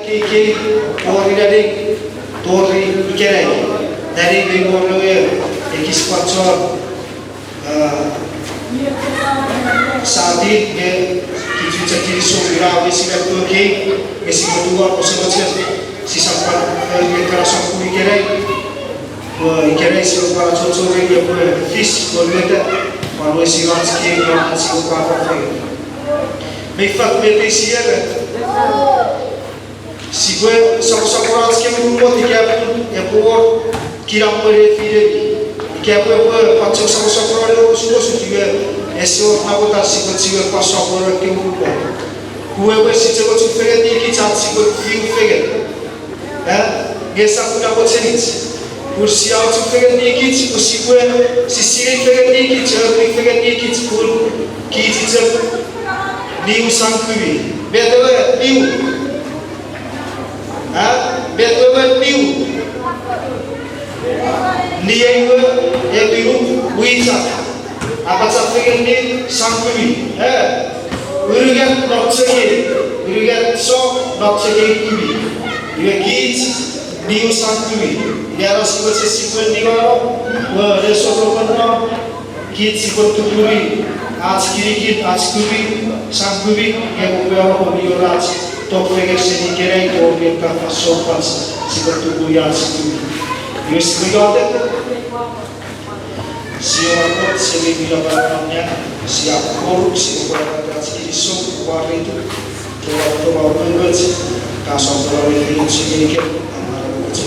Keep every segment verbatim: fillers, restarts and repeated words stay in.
Ikei, tori nanei, tori ikenai. Nanei mi wor ewe ekis pwan chon, a, sati nge kich chok kinisou ina we sipwe tongei, nge sipwe tuwa, kose mochen, sisap pwan, e, nge kana sokkun ikenai. Pwe ikenai sipwe pwan achocho rei epwe fis, pwe meta, pwan we sipwe ach kei, pwan ach sipwe pwan fengen. Mei fat met ei siere. Sipwe soposopono ach kewe urumot ika pun epwe wor kinamwe nefinemi. Ika pwe epwe pwan chok soposopono ne osukosuk iwe ese wor namwotan sipwe chiwen pwan sopweno kewe urumot. Pwe epwe sichemo chufengen nikich ach sipwe fiu fengen. E, nge esap ina mochenich. Pun sia chufengen nikich, pun sipwe, si sinei fengen nikich, e, pun fengen nikich, pun kich chok niu sankumi. Met ewe niu? A, met ewe niu? Niu ewe, e, niu, wichak. Apachak fengen ni sankumi. E, unungat non chok ei, unungat song non chok ei kumi. Iwe kich, niu sankumi. Ina ena sipwe chok sipwe ningeno, pwe nesor pwe no, kich sipwe tupuni ach kinikin, ach kumi, sankumi, nge pwe pwe amo pwe mi wor ach tok fengen seni ikenai, tori ekkan fansoun pwan sipwe tupuni ach kumi. Iwe sipwe iotek. Sia Kot, Semei mi napanap non nang, sia kokoruk, sia pwarata ach kinisou, pwarata, towa, towa, weweoch, ka sopweno ne feioch ngenikem, amara weweoch.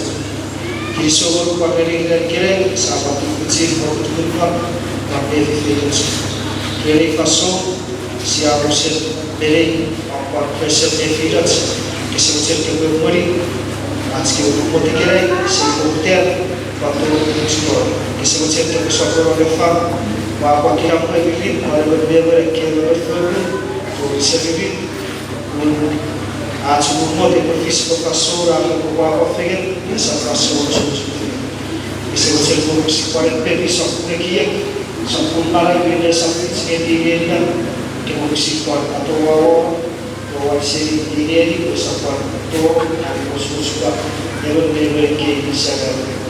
Kinisou ngonuk pwan ren ikenai, ikenai, sia pwan tufichin, pwan tufichin, pwan nefi feioch. Ren ei fansoun, sia unusen menei, pwan present nefinach, kese mochen kopwe emweni ach kewe urumot ikenai, seni poputan, pwan tori chukor. Kese mochen kopwe sopweno ne fang, pwan, pwan kinamwe mirit, pwan emon me emon ekkewe me foffor, tori semirit, pun ach urumot epwe fis pwe fansoun ar repwe pwapwa fengen, esap fansoun osukosuken. Kese mochen kopwe pwisin pwan epeti sokkun ekiek, sokkun manau minne esap fich ngeni nenian, kopwe pwisin pwan atowaua, atowa seni nenian, pwe esap pwan tori, are osukosuka, emon me emon ekkei semirit.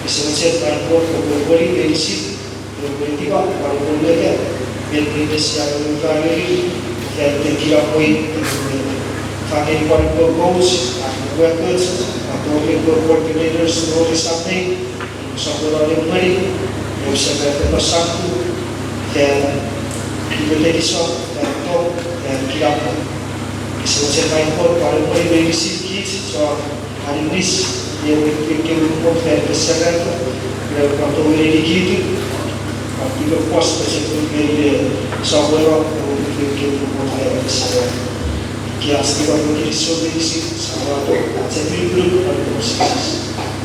Kese mochen pwan Kot kopwe emweni meinisin, pwe epwe etiwa, pwan epwe neka, met minne sia unusen fangeni, fan iten kinamwe, fangeni pwan ekkewe coach, are weweoch, pwan tori ekkewe coordinators, tori something, sopweno ne emweni, ewe semirit epwe saku, fan iten kinisou, fan tong, fan kinamwe. Kese mochen pwan Kot pwan emweni meinisin kich chon aninis, ne witiwit kewe urumot fan iten semirit, ne pwan tongeni nikitu, pwan tipepos pwe chok ngeni ne sopweno ne witiwit kewe urumot fan iten semirit. Ika ach tipepos, kinisou meinisin, sa wato ach apinukunuk non Jises.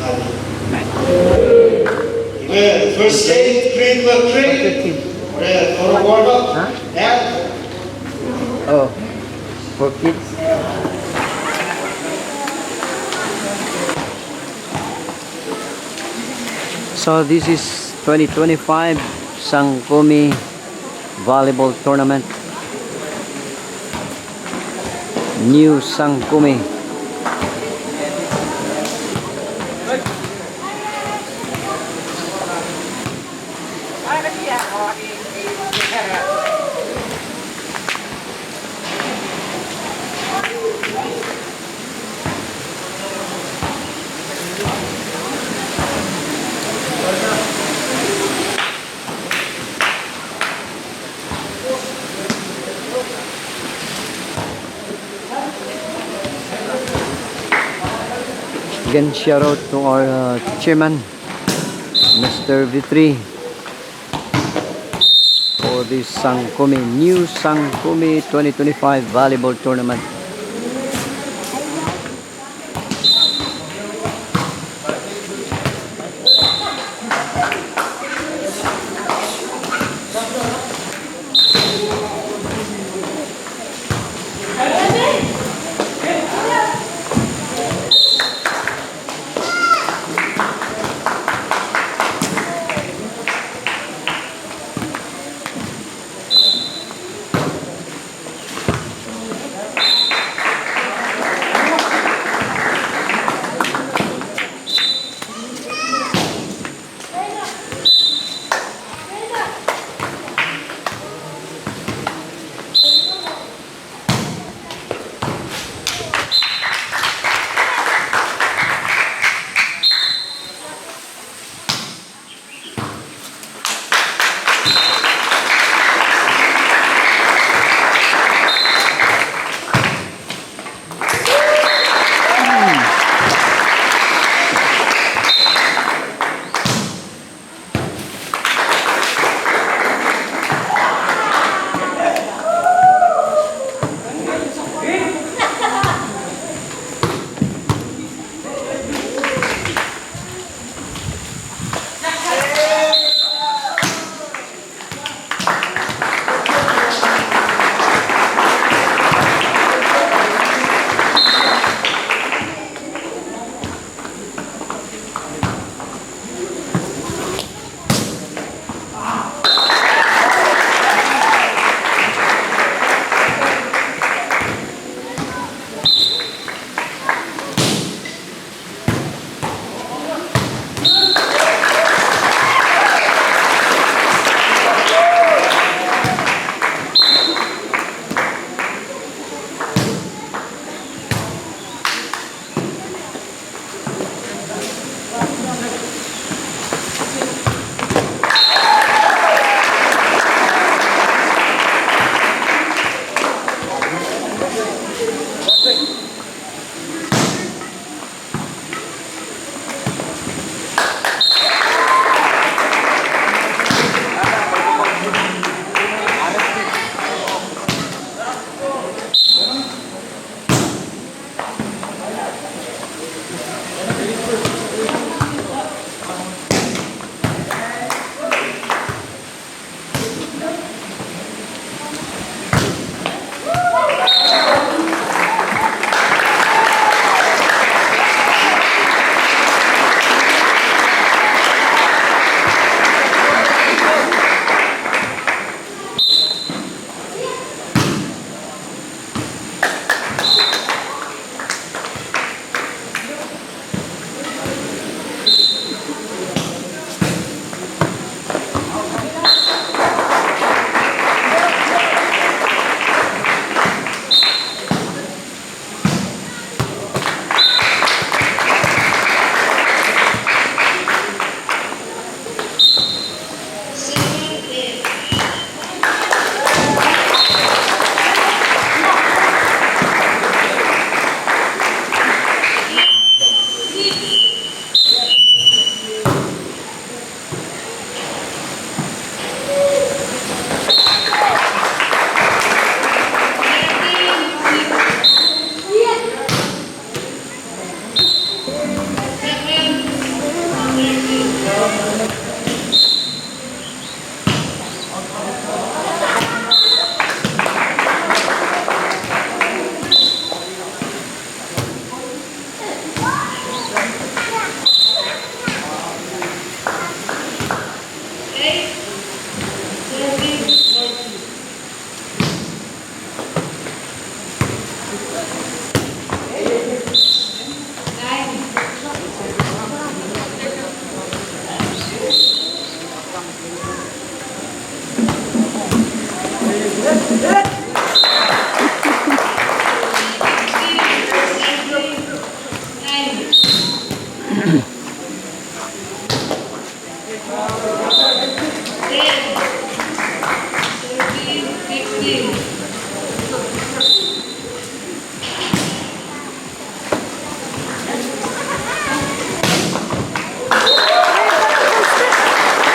Amen. Iwe, first aid, pre-, pre-, pre-, ore, oro warm up, and Oh, for kids. So this is twenty twenty-five Sangkumi Volleyball Tournament. New Sangkumi. Again, shout out to our, uh, chairman, Mister Vitri, for this Sangkumi, new Sangkumi twenty twenty-five volleyball tournament.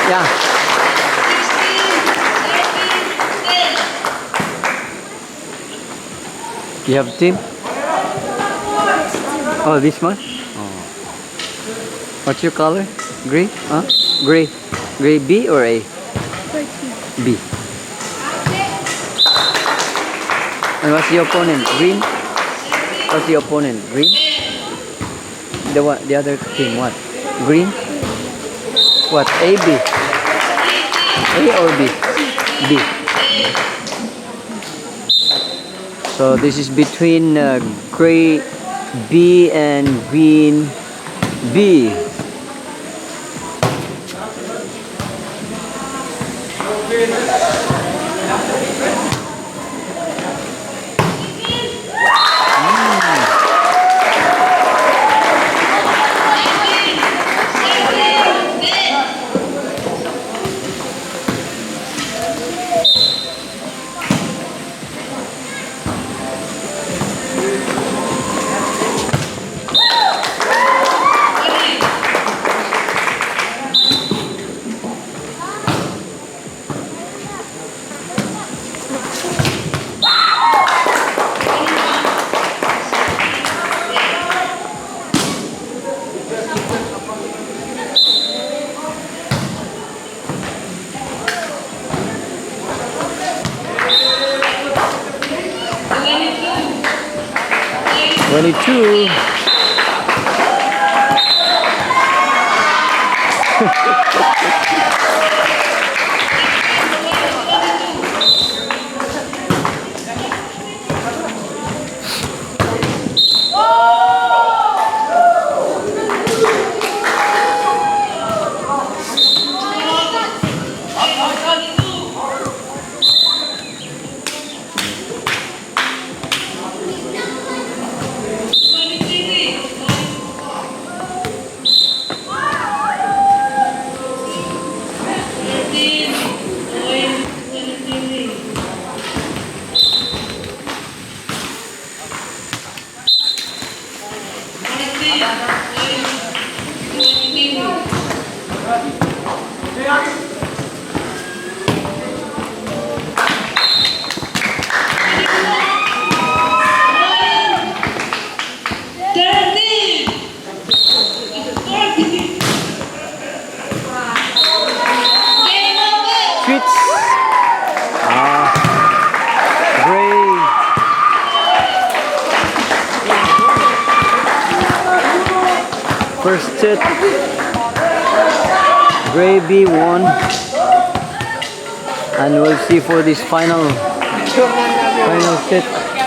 Yeah. You have team? Oh, this one? Oh. What's your color? Gray? Huh? Gray. Gray B or A? B. And what's the opponent? Green? What's the opponent? Green? The one, the other team, what? Green? What? A, B? A or B? B. So this is between, uh, gray B and green B. Twenty-two. Switch. Ah, Gray. First set. Gray B one. And we'll see for this final, final set.